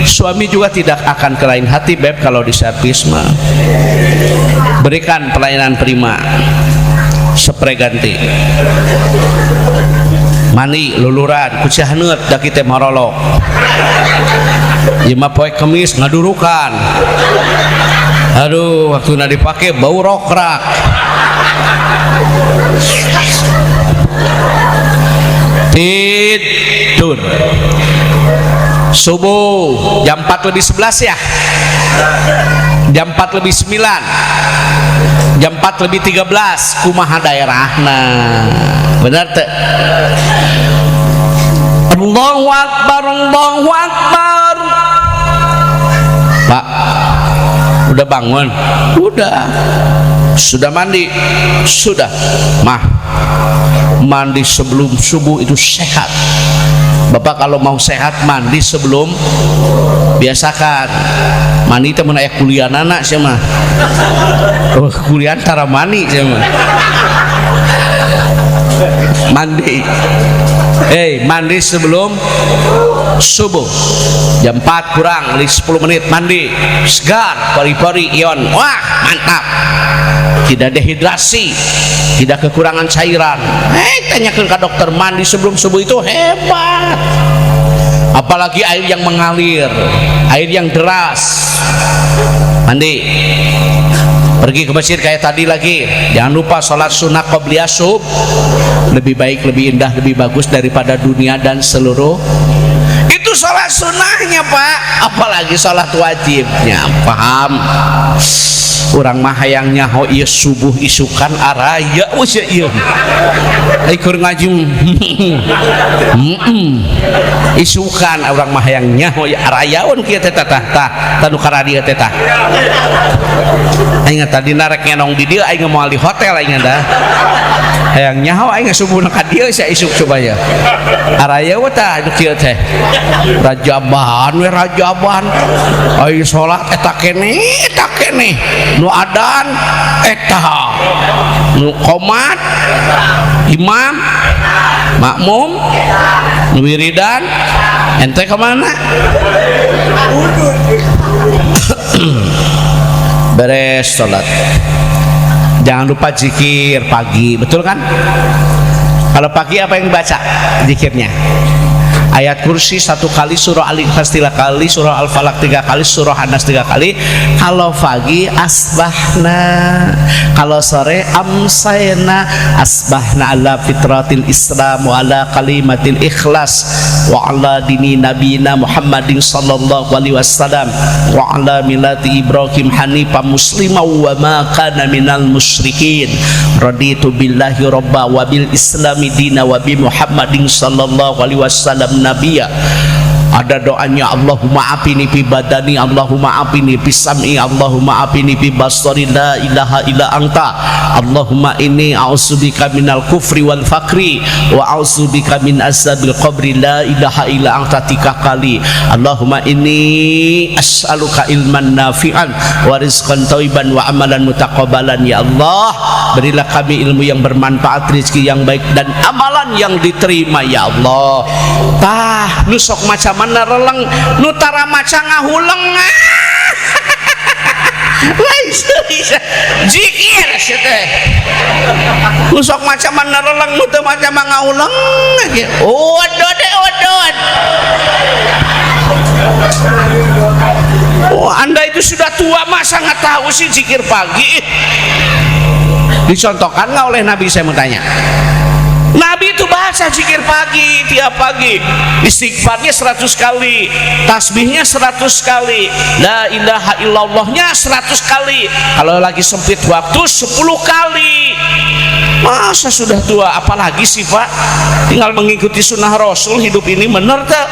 Suami juga tidak akan ke lain hati, beb, kalau diservis mah. Berikan pelayanan prima. Spray ganti. Mandi luluran ku haneut da kitu marolok. Ieu mah poe Kemis ngadurukan. Aduh, waktu dipake bau rokrak. Tidur. Subuh jam 4:11 ya. Jam 4:09. Jam 4:13 kumaha daerahna. Benar teu? Allahu Akbar, Allahu Akbar. Pak, udah bangun? Udah. Sudah mandi? Sudah. Mah, mandi sebelum subuh itu sehat. Bapak kalau mau sehat mandi sebelum, biasakan. Mandi teh mun aya kuliah anak sia mah. Oh, kuliah tara mandi sia mah. Mandi. Hei, mandi sebelum subuh. Jam 4 kurang 10 menit mandi. Segar, pori-pori ion. Wah, mantap. Tidak dehidrasi, tidak kekurangan cairan. Hei, tanyakan ke dokter, mandi sebelum subuh itu hebat. Apalagi air yang mengalir, air yang deras. Mandi. Pergi ke masjid kayak tadi lagi. Jangan lupa sholat sunnah qobliyah sub. Lebih baik, lebih indah, lebih bagus daripada dunia dan seluruh. Itu sholat sunnahnya, Pak. Apalagi sholat wajibnya. Paham? Urang mah hayang nyaho ieu subuh isukan araya wes ya ieu. Ai keur ngaji isukan urang mah hayang nyaho ieu arayaun kieu teh tah tah tah nu karadieu teh tah. Aing tadi rek ngenong di dieu, aing moal di hotel aing dah. Hayang nyaho aing subuhna ka dieu sia isuk coba ya. Araya we tah nu kieu teh. Rajaban we rajaban. Ai salat eta keneh, eta keneh. Nu adan eta. Nu qomat imam makmum nu wiridan ente kemana? Beres sholat, jangan lupa zikir pagi, betul kan? Kalau pagi apa yang dibaca zikirnya? Ayat kursi 1 kali, surah Al-Ikhlas 3 kali, surah Al-Falaq 3 kali, surah An-Nas 3 kali. Kalau pagi asbahna, kalau sore amsayna. Asbahna ala fitratil Islam wa ala kalimatil ikhlas wa ala dini nabiyina Muhammadin sallallahu alaihi wasallam wa ala millati Ibrahim hanifa muslima wa ma kana minal musyrikin. Raditu billahi rabba wa bil islami dina wa bi Muhammadin sallallahu alaihi wasallam nabiyya. Ada doanya, Allahumma afini fi badani, Allahumma afini fi sam'i, Allahumma afini fi basari, la ilaha illa anta, Allahumma inni a'udzubika minal kufri wal fakri wa a'udzubika min azabil qabri, la ilaha illa anta, 3 kali. Allahumma inni as'aluka ilman nafi'an wa rizqan thayyiban wa amalan mutaqabbalan. Ya Allah, berilah kami ilmu yang bermanfaat, rezeki yang baik, dan amalan yang diterima, ya Allah. Tah, nu sok maca mana releng, nu tara maca ngahuleng. Lain zikir sia teh. Nu sok maca mana releng, nu teu maca mah ngahuleng. Waduh deh, waduh. Oh, Anda itu sudah tua masa nggak tahu sih zikir pagi? Dicontohkan nggak oleh Nabi, saya mau tanya. Nabi itu baca zikir pagi tiap pagi, istighfarnya 100 kali, tasbihnya 100 kali, la ilaha illallahnya 100 kali. Kalau lagi sempit waktu 10 kali. Masa sudah tua, apalagi sih Pak, tinggal mengikuti sunnah Rasul hidup ini, bener tak?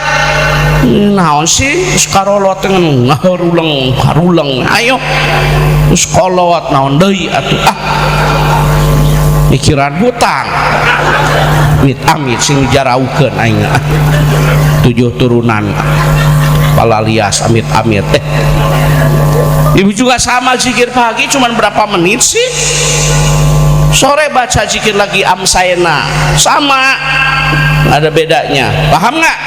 Naon sih karolot ngaruleng karuleng, ayo terus kolot naon deui atuh, ah mikiran hutang, amit amit sing jaraukeun aing 7 turunan palalias, amit amit. Ibu juga sama, zikir pagi cuman berapa menit sih, sore baca zikir lagi amsayna, sama, nggak ada bedanya, paham nggak?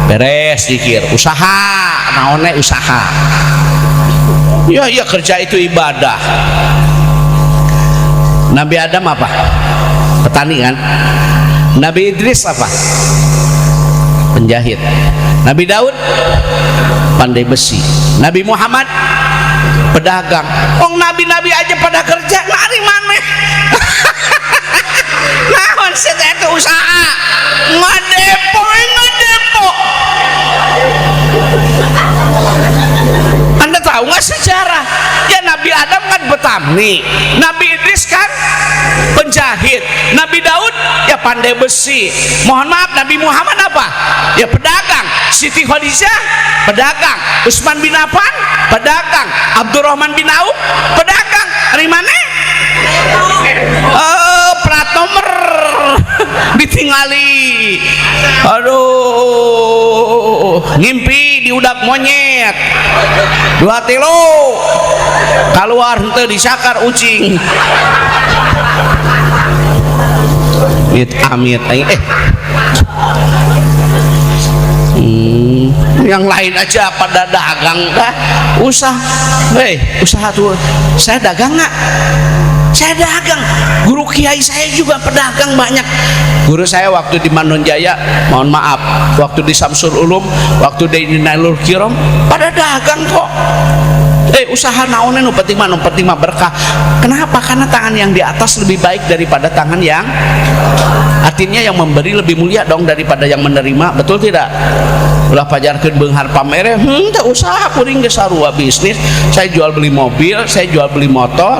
Beres zikir, usaha, naonnya usaha, ya ya, kerja itu ibadah. Nabi Adam apa? Petani kan? Nabi Idris apa? Penjahit. Nabi Daud pandai besi. Nabi Muhammad pedagang. Oh, nabi-nabi aja pada kerja, nari mana? Naon sih itu usaha? Ngadepo, ngadepo. Anda tahu nggak sejarah? Ya Nabi Adam kan petani, Nabi Idris kan penjahit, Nabi Daud ya pandai besi. Mohon maaf, Nabi Muhammad apa? Ya pedagang. Siti Khadijah pedagang, Utsman bin Affan pedagang, Abdurrahman bin Auf pedagang. Dari mana? Plat nomor ditinggali. Aduh, ngimpi diudak monyet 2 tilo keluar henteu disakar ucing. Amit amit aing yang lain aja pada dagang dah usaha. Hei, usaha tuh. Saya dagang nggak? Saya dagang. Guru kiai saya juga pedagang banyak. Guru saya waktu di Manonjaya, mohon maaf, waktu di Samsul Ulum, waktu di Nailul Kirom, pada dagang kok. Usaha naonen nu penting mah, nu penting mah berkah. Kenapa? Karena tangan yang di atas lebih baik daripada tangan yang, artinya yang memberi lebih mulia dong daripada yang menerima, betul tidak? Ulah pajarkeun beunghar pamere, teu usaha kuring geus sarua bisnis. Saya jual beli mobil, saya jual beli motor,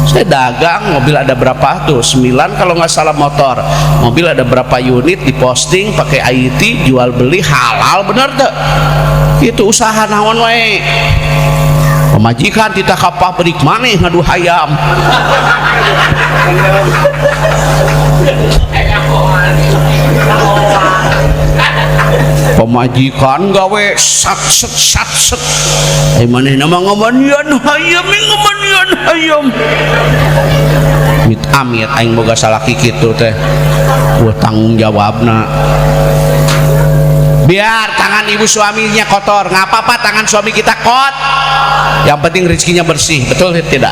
saya dagang. Mobil ada berapa tuh? 9 kalau nggak salah motor. Mobil ada berapa unit diposting pakai IT, jual beli halal, bener tuh. Itu usaha naon wae. Pemajikan titah ka pabrik, maneh ngadu hayam. Pemajikan gawe sat set sat set. Maneh nama ngamanian hayam, ngamanian hayam. Amit amit aing boga salaki kitu teh. Wah, tanggung jawabna. Biar tangan ibu suaminya kotor, nggak apa-apa tangan suami kita kot, yang penting rezekinya bersih. Betul tidak?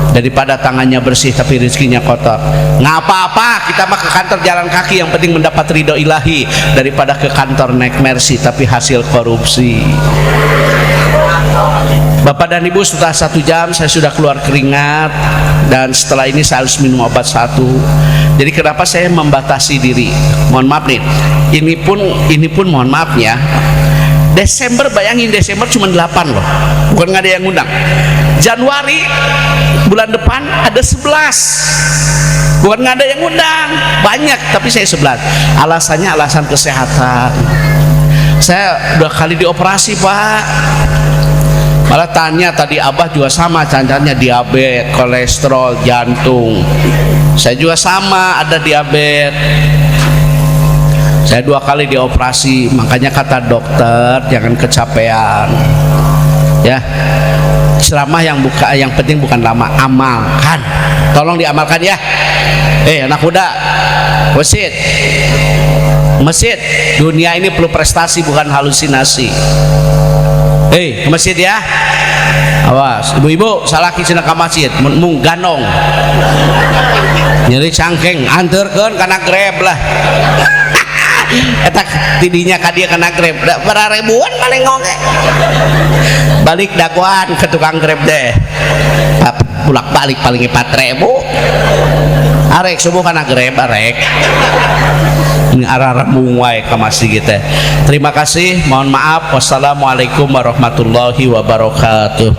Daripada tangannya bersih tapi rezekinya kotor. Nggak apa-apa kita mah ke kantor jalan kaki, yang penting mendapat ridho ilahi, daripada ke kantor naik Mercy tapi hasil korupsi. Bapak dan Ibu, setelah 1 jam saya sudah keluar keringat dan setelah ini saya harus minum obat satu. Jadi kenapa saya membatasi diri? Mohon maaf nih, ini pun mohon maaf ya. Desember, bayangin, Desember cuma 8 loh, bukan nggak ada yang ngundang. Januari bulan depan ada 11, bukan nggak ada yang ngundang, banyak, tapi saya 11. Alasannya alasan kesehatan. Saya dua kali dioperasi, Pak. Malah tanya tadi, Abah juga sama cancannya, diabetes, kolesterol, jantung. Saya juga sama, ada diabetes. Saya dua kali dioperasi, makanya kata dokter jangan kecapean ya. Ceramah yang buka, yang penting bukan lama, amalkan. Tolong diamalkan ya. Eh, anak muda, masjid, masjid. Dunia ini perlu prestasi, bukan halusinasi. Eh, ke masjid ya. Awas ibu-ibu, salaki cenah ka masjid mung gandong, nyeri cangkeng, anterkeun kana Grab lah. Eta tidinya ka dia kana Grab da ribuan paling oge, balik dagoan ke tukang Grab deh, bulak balik paling 4000. Arek subuh kana Grab, arek ini arah rembung wae ka masjid teh. Terima kasih, mohon maaf. Wassalamualaikum warahmatullahi wabarakatuh.